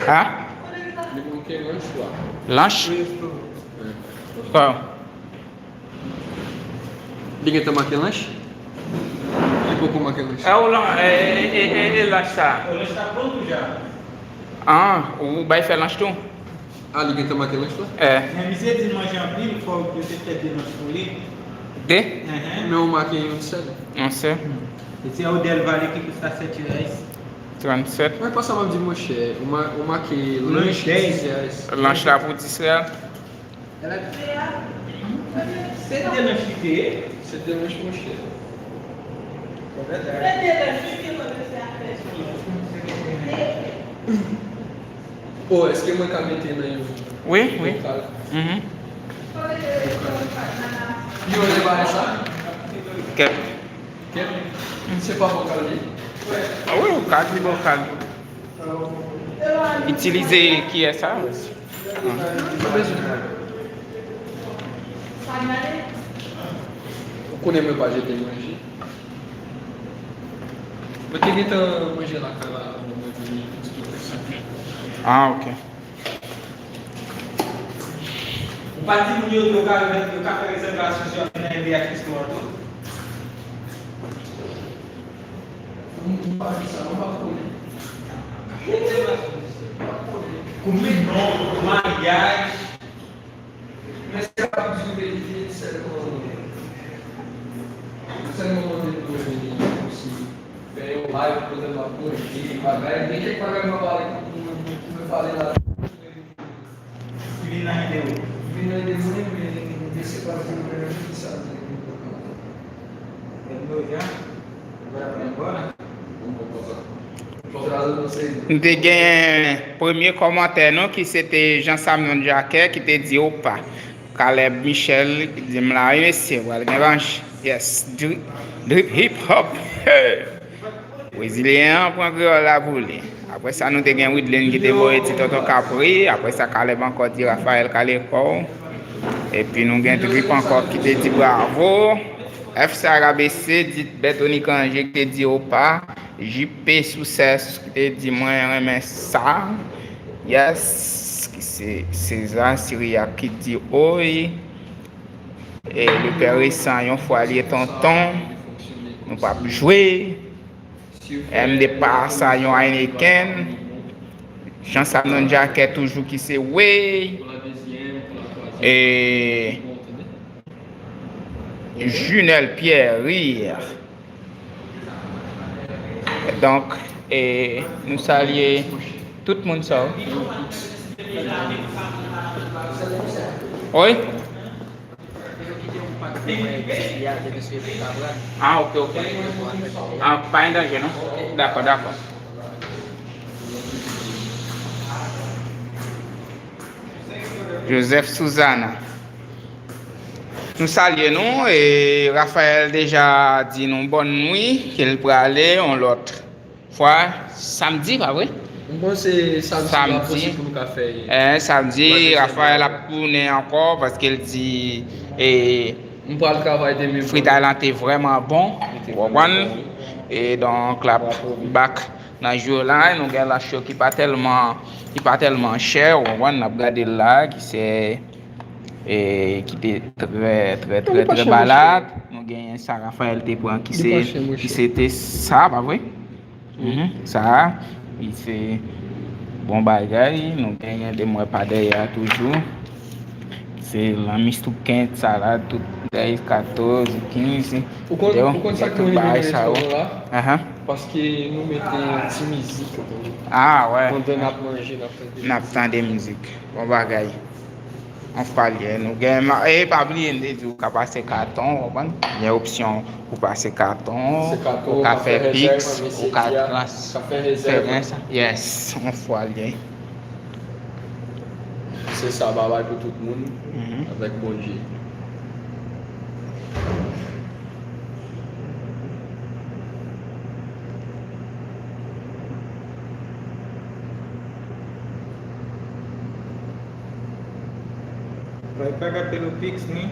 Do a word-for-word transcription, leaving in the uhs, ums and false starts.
Ha? Li manke lanch la. Lanch? Wi. Kòman? Li gentan make lanch? Li poko make lanch. Ah, ou lan, e, e, e, e, e lanch sa? Lanch la pran deja. Ah, ou bay fè lanch tou? Ah, li gentan make lanch la? Eh. Men misye di l manje anpil, fò yo te fè de lanch pou li. De? Enhen. Men ou make yon sèl. Yon sèl. E se Odel Vale ki pou sa sèt U S. Trannsèt. Mwen pa sa m ap di, monchè. Ou ma-, ou make lanch dis U S. Lanch la pou dis real. Se de lanch li te ye. Se de lanch, monchè. Oh, èske mwen ka mete nan yon... Wi, wi. Vokal? Mhm. Yo, le bagay sa? Kèt. Kèt? Se pa vokal li? Ah wi, ou ka di vokal. Itilize kiyè sa? Ou konnen mwen pa jete manje. Mwen te gentan manje lakay la avan mwen vini. Ah, ok. Ou pa di moun yo yo ka, yo ka fè rezèvasyon sou Airbnb ak restoran tou? M pa di sa, m pa konnen. Koupe non, maryaj. Men se pa toujou verifye, sèlman, sèlman mande pou vini osi. Fè yon live kote m ap manje, bagay. Gen kèk bagay mwen pale pou mwen, pou mwen pale la. Ki vin nan ide w? Ki vin nan ide mwen, men, men se pa di mwen menm ki sa m te vin pou mwen. Fè m yo jan. Mwen ap pran bò la. Nou te gen premye kòmantè nou ki se te Jean Samnon Jacquet ki te di, opa, Caleb Michel di m la, wi mesye, pral gen lanch. Yes, drip, drip hip hop. Brezilyen an pran kreyòl la pou li. Apre sa, nou te gen Widlin ki te voye ti tonton Kapri. Apre sa, Caleb ankò di Raphaël kale kò w. Epi nou gen Drip ankò ki te di bravo. F C R A B C di Bertony Cangé ki te di opa. J P Success ki te di mwen renmen sa. Yes, ki se César Syriac ki di oy. E le pè resan, yon fwa li ye tonton, nou p ap jwe. M de pa sa yon Heineken. Jean Samnon Jacquet toujou ki se wey. E Junel Pierre. Donk, e, nou salye tout moun sa yo. Wi? Ah, ok, ok. Ah, pa gen danje, non? Dakò, dakò. Joseph Suzana. Nou salye nou, e Raphaël deja di nou bòn nwi, ke l prale yon lòt fwa, samdi, pa vre? M panse samdi la posib pou nou ka fè. Eh, samdi, Raphaël ap tounen ankò, paske l di, e, m pral travay demen. Fritay lan te vrèman bon, ou konprann? E donk, l ap back nan jou la, nou gen lanch yo ki pa tèlman, ki pa tèlman chè, ou konprann, n ap gade l la, ki se, e, ki te trè, trè, trè, trè balad. Nou genyen sa Raphaël te pran, ki se, ki se te sa, pa vre? Mhm, sa, li se bon bagay, nou genyen de mwen pa dèyè a toujou. Se lanmi, toukent, salad, tout bagay, katòz, kenz. Ou konn, ou konn sa ki rive nan restoran la? Ahan. Paske nou mete ti mizik pandan n ap manje, n ap tande mizik. Bon bagay. Yon fwa l ye, nou gen, e pa bliye, m te di ou ka pase katon, ou konprann? Gen opsyon pou pase katon, ou ka fè Pix, ou ka transfere sa. Yes, yon fwa l ye. Se sa, babay pou tout moun, avèk Bondye. Mwen pa ka peye Pix, ni.